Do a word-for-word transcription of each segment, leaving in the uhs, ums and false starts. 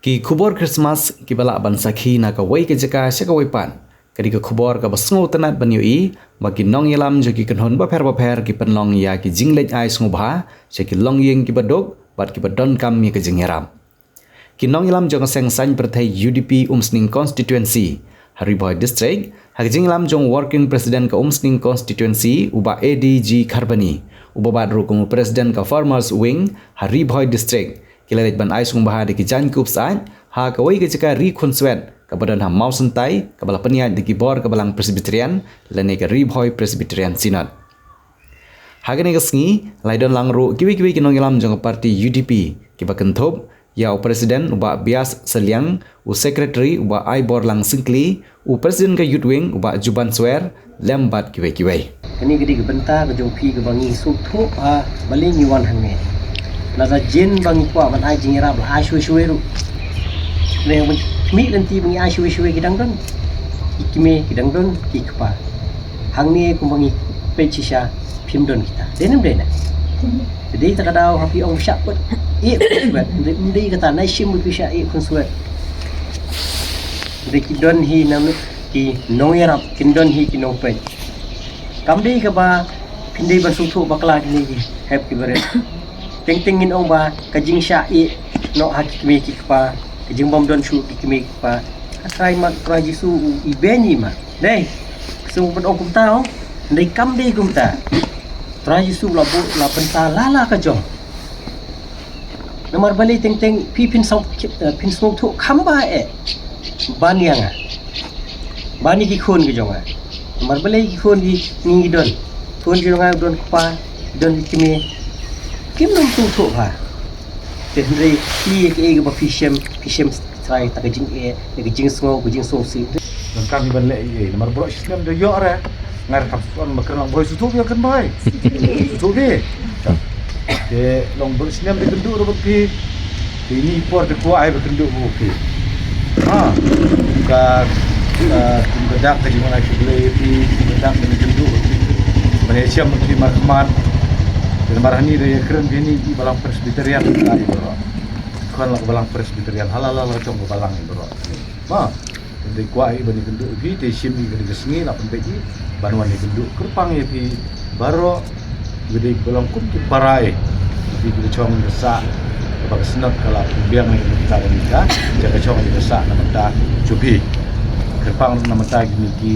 Ki khubor Christmas kiba lah ban sakhi na kawei ka jaka sha kawei pat. Ka dei ka khubor kaba sngewtynnat ban ïohi ba ki nongïalam jong ki kynhun bapher bapher ki pynlong ïa ki jingleit ai sngewbha sha ki longïing kiba duk bad kiba donkam ïa ka jingïarap. Ki nongïalam jong ka seng saiñ pyrthei U D P Umsning Constituency ha Ri Bhoi District, ha ka jingïalam jong Working President ka Umsning Constituency u Bah A D G Kharbani, uba bat ruh kum u President ka Farmers Wing ha Ri Bhoi District, ki la leit ban ai sngewbha da ki jaiñkup syaid ha kawei ka jaka ri khunswet kaba don ha Mawsyntai, kaba la pynïaid da ki bor ka Balang Presbyterian lane ka Ri Bhoi Presbyterian Synod. Ha kane ka sngi la ïadon lang ruh kiwei kiwei ki nongïalam jong ka party U D P, kiba kynthup ïa u President u Bah Bias Sylliang, u Secretary u Bah Aiborlang Syngkli, u President ka Youth Wing u Bah Juban Swer, lem bad kiwei kiwei. Kane ka dei ka bynta ka jong phi kaba ngi sngewthuh ba balei ngi wan hangne. Lada jin ba ngi kwah ban ai jingïarap la ai shwe shwe ruh. Leh ban mih lynti ba ngi ai shwe shwe ki dang don. Ki kmie ki dang don ki kpa. Hangne kumba ngi peit shisha phim don kita. Dei ne ym dei ne? Te dei ta ka daw ha phi ong shah put ïeh khunswet. Ym dei, ym dei kata, nai shim phi shah ïeh khunswet. Dei ki don hi na mut ki nongïarap, kin don hi ki nongpeit. Kam dei kaba phin dei ban sngewthuh bakla kine ki hep ki barit. Teng teng ngin ong ba ka jingshah ïeh noh ha ki kmie ki kpa, ka jingbym don shuh ki kmie ki kpa. Ka trai ma Trai Jisu u ibeiñ i ma. Dei. Sngewbha ban ong kumta ong. Dei kam dei kumta. Trai Jisu la buh la bynta la la ka jong. Namar balei teng teng phi phin sngewthuh, eh, phin sngewthuh kham ba eh. Ban ïa nga. Ban ïa ki khun ki jong nga. Namar balei ki khun ki ngi don. Khun ki jong nga don kpa, don ki kmie. Kim dang sngewthuh ha. Te hynrei phi ïa kaei kaba phi shem, phi shem trai ta ka jingeh, ka jingsngew, ka jingsngewsih. Donkam hi ban leh ei ei, namar baroh shi snem da ïoh re. Nga ruh kam sngewthuh ba kren long bhoi, sngewthuh phi, kren bhoi. Sngewthuh phi. Te long baroh shi snem da kynduh ruh bad phi. Te ini i por te kwah ai ba kynduh bad phi. Ha. Ka, ka, ka dak ka jingwan ai sha Blei phi, ka dak ka jingkynduh bad phi. Ban ïashem bad phi markhmat. Te namar hani da ïakren phi hani i Balang Presbyterian ka i baroh. Khun la ka Balang Presbyterian, ha la la la jong ka Balang i baroh. Ba, te kwah i ban ïakynduh ïa phi, te shim i ka dei ka sngi la pynbeit i ban wan ïakynduh kyrpang ïa phi baroh, ki dei ba long kum ki para i. Phi ki la shong ka sah, kaba ka Synod ka la pynbiang ïa ka mynta ka mynta, jaka shong ïa ka sah na mynta jong phi. Kyrpang na mynta kine ki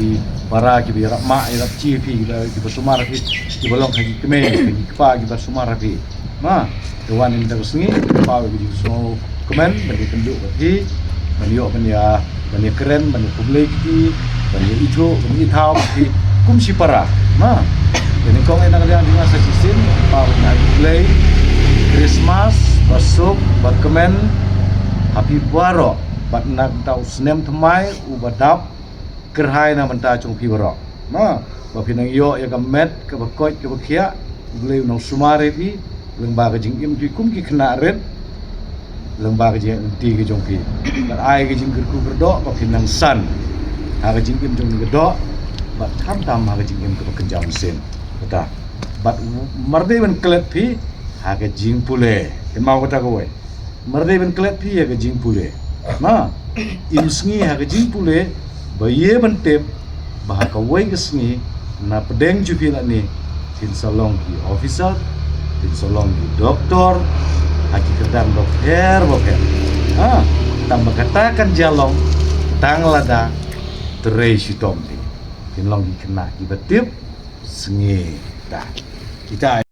para kiba ïarap mah ïarap ji phi, kiba, kiba sumar phi, kiba long ha ki kmie, ki kpa kiba sumar phi. Ma, te wan ïa mynta ka sngi, paw ïa ka jingsngewkmen ban ïakynduh bad phi, ban ïoh ban ïa, ban ïakren, ban ïakhublei kti, ban ïa ithuh, ban ïa ithaw bad phi kum shi para. Ma, te nyngkong ïa na ka liang jong nga sa shisien, paw ïa na khublei Christmas ba suk ba kmen ha phi baroh, bad na ka bynta u snem thymmai uba dap kyrhai na bynta jong phi baroh. Ma, ba phin nang ïoh ïa ka met kaba koit kaba khiah, U Blei un nang sumar ïa phi lyngba ka jingim phi kum ki khynnah rit, lyngba ka jingïaid lynti ka jong phi. Bad ai ka jingkyrkhu kyrdoh ba phin nang san ha ka jingim jong ka doh, bad khamtam ha ka jingim kaba kynja mynsiem. Kata. Bad mar dei ban klet phi ha ka jingpule. Kynmaw kata kawei. Mar dei ban klet phi ha ka jingpule. Ma, im sngi ha ka jingpule, ba ïa ban tip ba ha kawei ka sngi na pdeng jong phi lane phin sa long ki officer, phin sa long ki doktor, ha ki kyrdan bapher bapher. Ha, tang ba kata kan jia long tang lada trei shitom phi. Phin long ki khynnah kiba tip sngi. Da. Kita